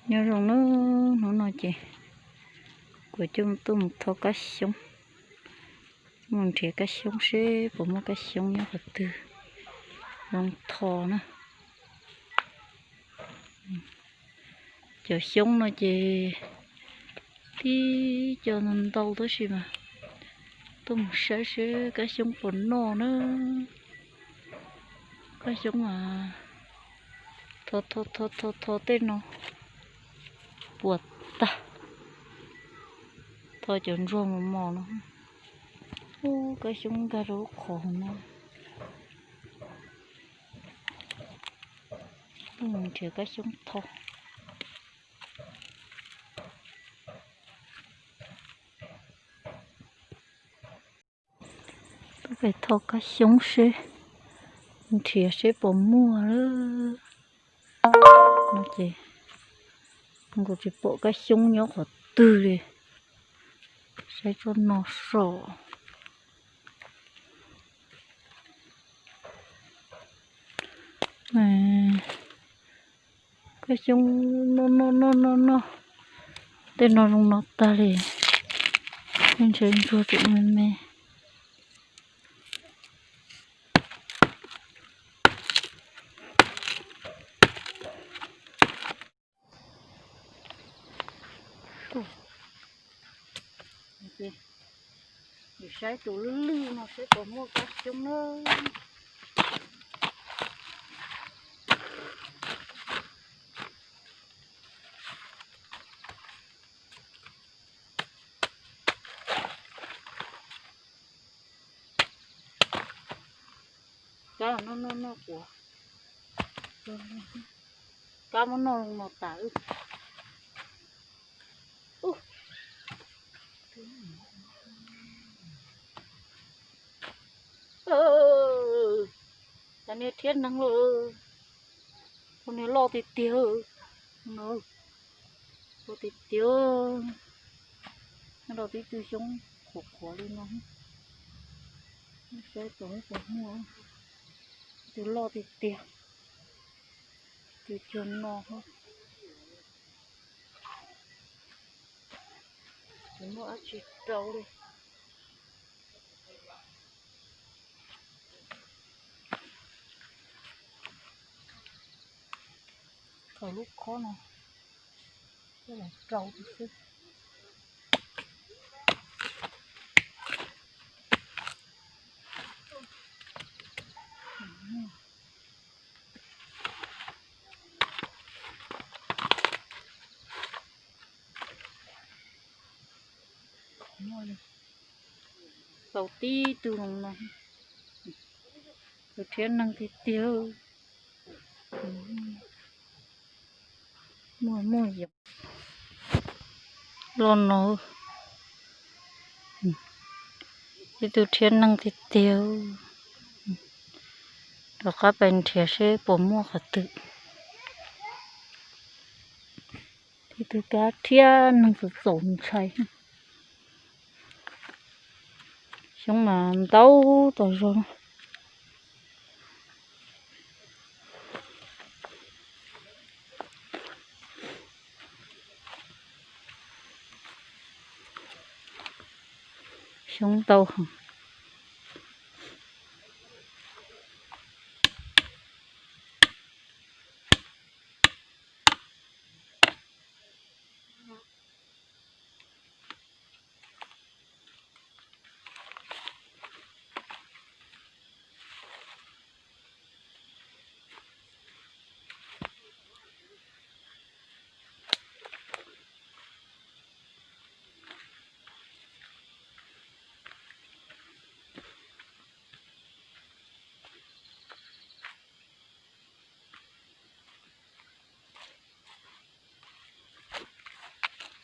Nyob zoo nawb, hnub no ces kuv coj tuaj mus tho kab xyoob, mus nrhiav kab xyoob seb puas muaj kab xyoob nyob qhov twg zoo tho na. Cov xyoob no ces tib co ntau ntau tab sis mas tuaj mus saib seb kab xyoob puas noj na. Kab xyoob mas tho tho tho tho tho tej no puas tag, tho cov ntsuag mos mos no. Ub, kab xyoob nkag rau lub qhov no. Tuaj mus nrhiav kab xyoob tho. Tuaj pem tho kab xyoob seb, nrhiav seb puas muaj lawm. No ces nkaus tsis pom kab xyoob nyob qhov twg li. Saib tsob no so. Kab xyoob noj noj noj noj noj, tej no zoo no tag li, tej ntshe ntsuag tseem me me. Saib tus lwj lwj no seb puas muaj kab xyoob na. Kab no no no kuv, kab muab noj no tas. Cov niag rhiab neeg lawm, tus niag loj tiag tiag no, loj tiag tiag. Nyob rau tib tug xyoob qhuav qhuav li no, saib tus puas muaj, tus loj tiag tiag, tus cuag no. Tsis muaj dab tsi rau li. Khaws lub khob no coj los rau xwb. Tau tib tug no, tus rhiab neeg tiag tiag. Muaj muaj yom. Loj no, ib tug rhiab neeg tiag tiag. Rov qab pais nrhiav seb puas muaj qhov twg. Tib tug kab rhiab neeg txaus txaus ntshai. Xyoob mas ntau tas zog. Xyoob ntau heev.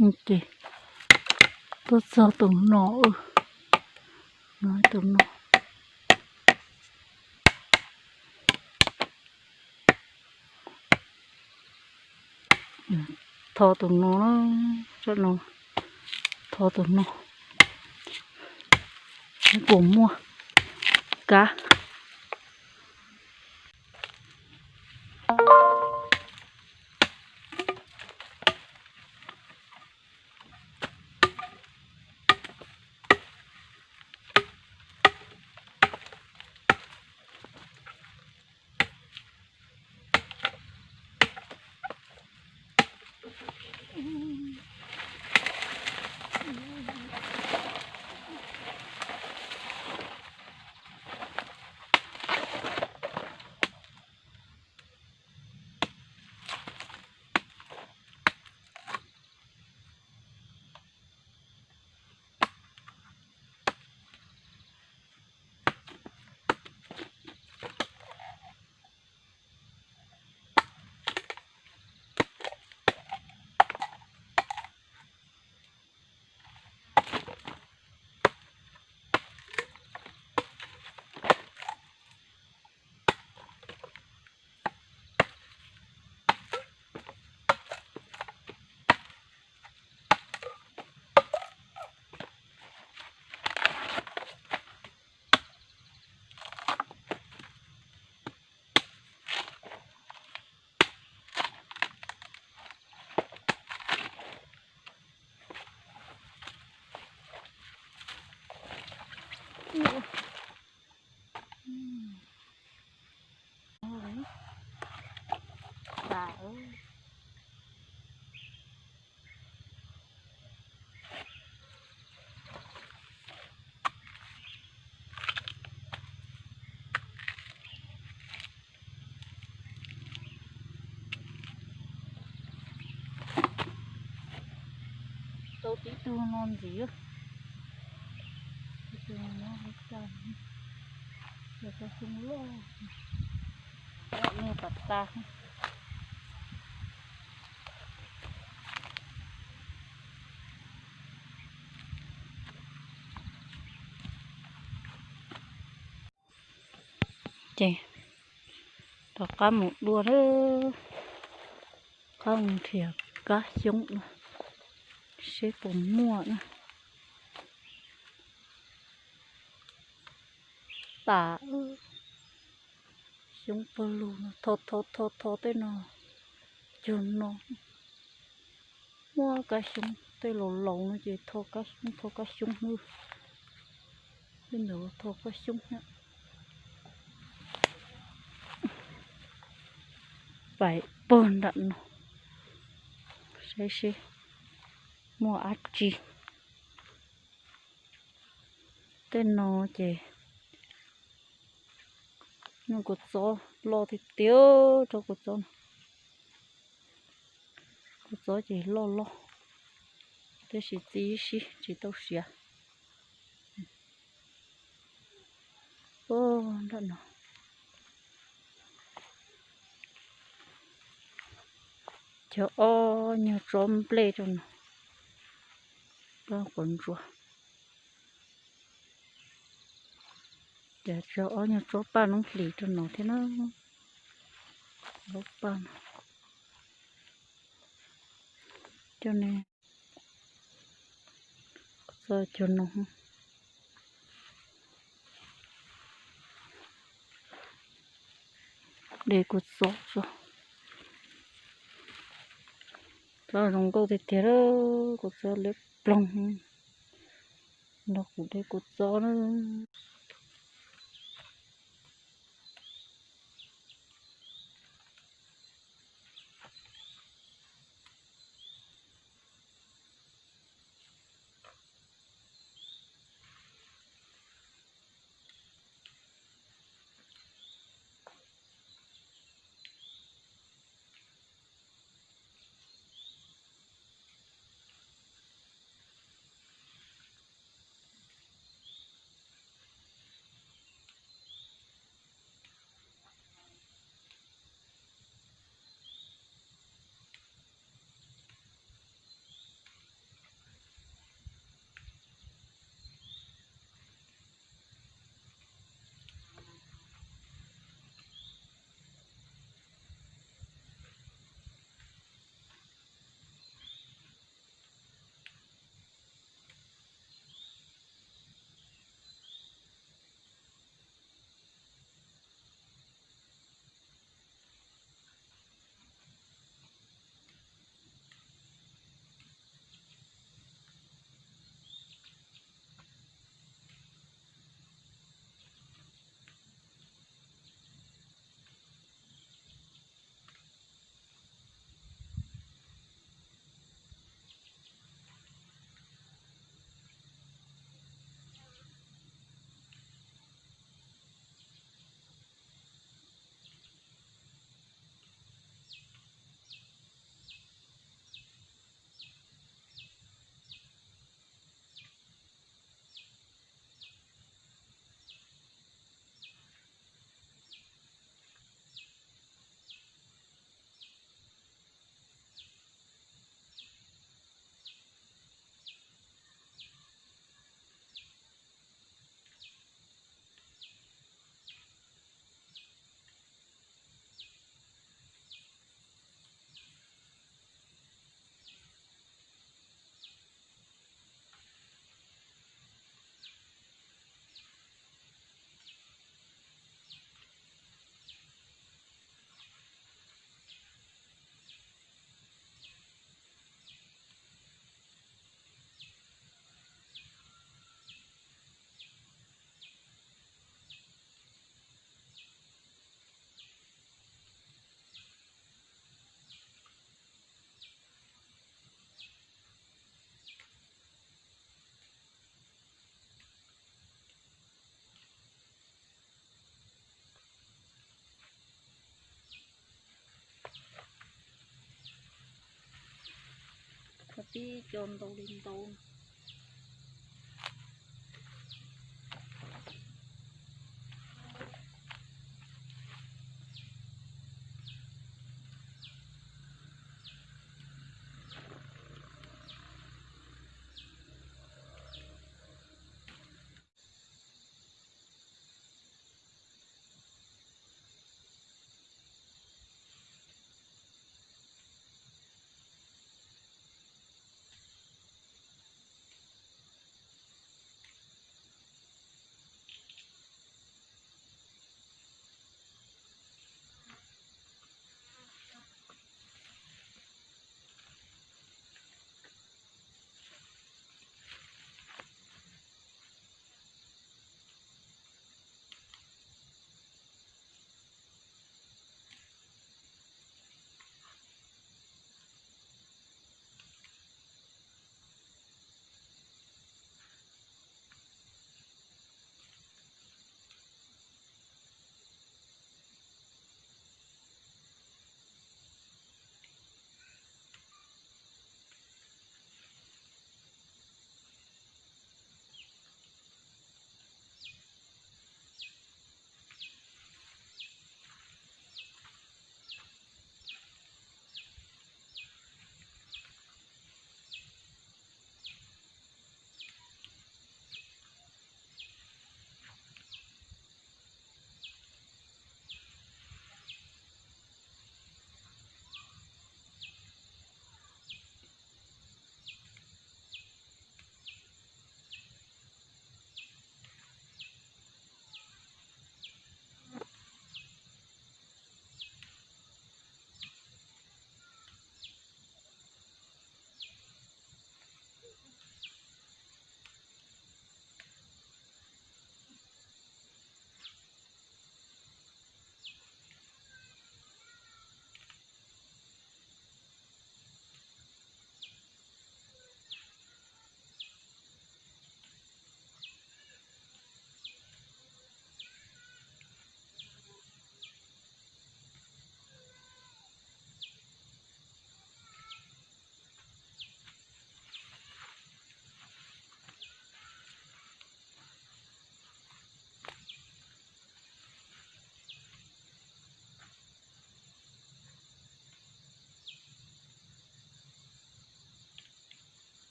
Ces tuaj txog tus no, no tus no. Tho tus no, tso no, tho tus no, puas muaj kab. Tau tib tug no ntxiv, tib tug no lub caj, yog tau xyoo loj, nws tas tas. Ces rov qab mus dua lawm, qab mus nrhiav kab xyoob no seb puas muaj na. Tas, xyoob pawg lug no, tho tho tho tho tej no, cag no. Muaj kab xyoob tej laus laus no ces tho kab xyoob, tho kab xyoob xwb. Tej ntawd tho kab xyoob thiab. Pais puag nram no saib seb muaj dab tsi. Tej no ces nws kua txob loj tiag tiag, rau kua txob no. Kua txob ces loj loj, tab sis txi ib sib tsis tau siav. Puag nram no, cog ob nyuag tsob nplej rau no, paj quav ntsuas. Ces cog ob nyuag tsob paj noob hlis rau no thiab na, lub paj no. Coj ne, txog cog no, de kua txob tso. Txob zoo nkauj tiag tiag, kua txob liab ploog. Nrog kuv de kua txob na. Tib co ntau li ntau.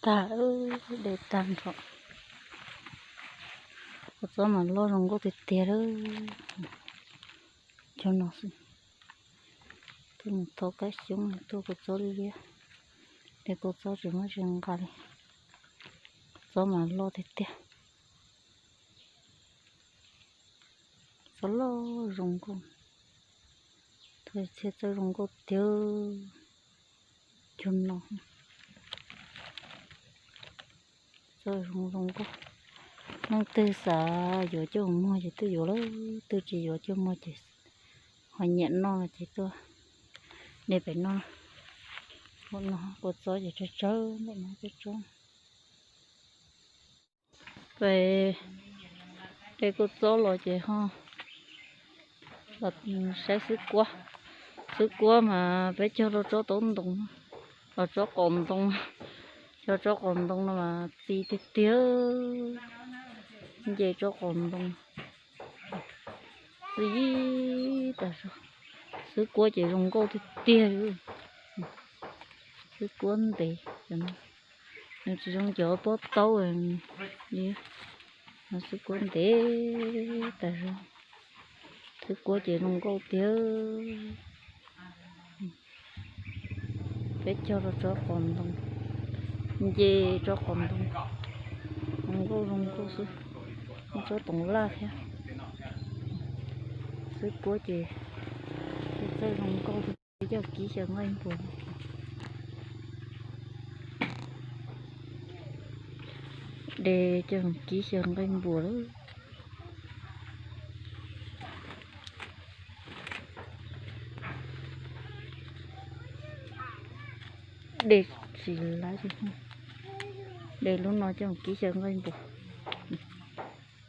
Tag, de tag nrho. Kua txob mas loj zoo nkauj tiag tiag lawm. Cov no xwb. Tuaj mus thov kab xyoob tuaj kua txob liab liab. De kua txob tsis muaj tsis nqa li. Kua txob mas loj tiag tiag. Txob loj zoo nkauj. Txob txhiab txob zoo nkauj tiag. Cov no txob zoo zoo nkauj. Leej twg xav yuav coj mus muag ces tuaj yuav lawm, twg tsis yuav coj muag ces ho nyiam noj no ces tuaj de pem no. Ua no kua txob ces tsawg tsawg ntawm no tsawg tsawg. Pem de kua txob los ces ho Los saib xwb kuab, xwb kuab mas peb cog rau tsob taub ntoo, los tsob qaum ntoo, cog tsob qaum ntoo no mas txi tiag tiag, nce tsob qaum ntoo txi tas zog. Xwb kuab ces zoo nkauj tiag tiag li. Xwb kuab ntev, nws tsis zoo cov pob taub li. Xwb kuab ntev tas zog, xwb kuab ces zoo nkauj tiag. Peb cog rau tsob qaum ntoo, nce tsob qaum ntoo, zoo nkauj zoo nkauj xwb. Muaj tsob toov laj thiab. Xwb kuab ces txawj zoo nkauj, coj kib xyaw nqaij npuas. De coj kib xyaw nqaij npuas lawm. De tsis laib, de lub no coj kib xyaw nqaij npuas.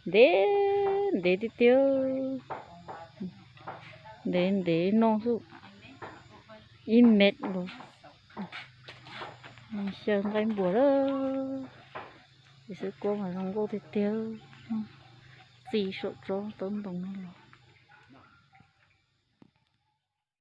Ntev, ntev tiag tiag, ntev ntev no xwb, ib mev los xyaw nqaij npuas lawm. Xwb kuab mas zoo nkauj tiag tiag, txi saum tsob taub ntoo no los.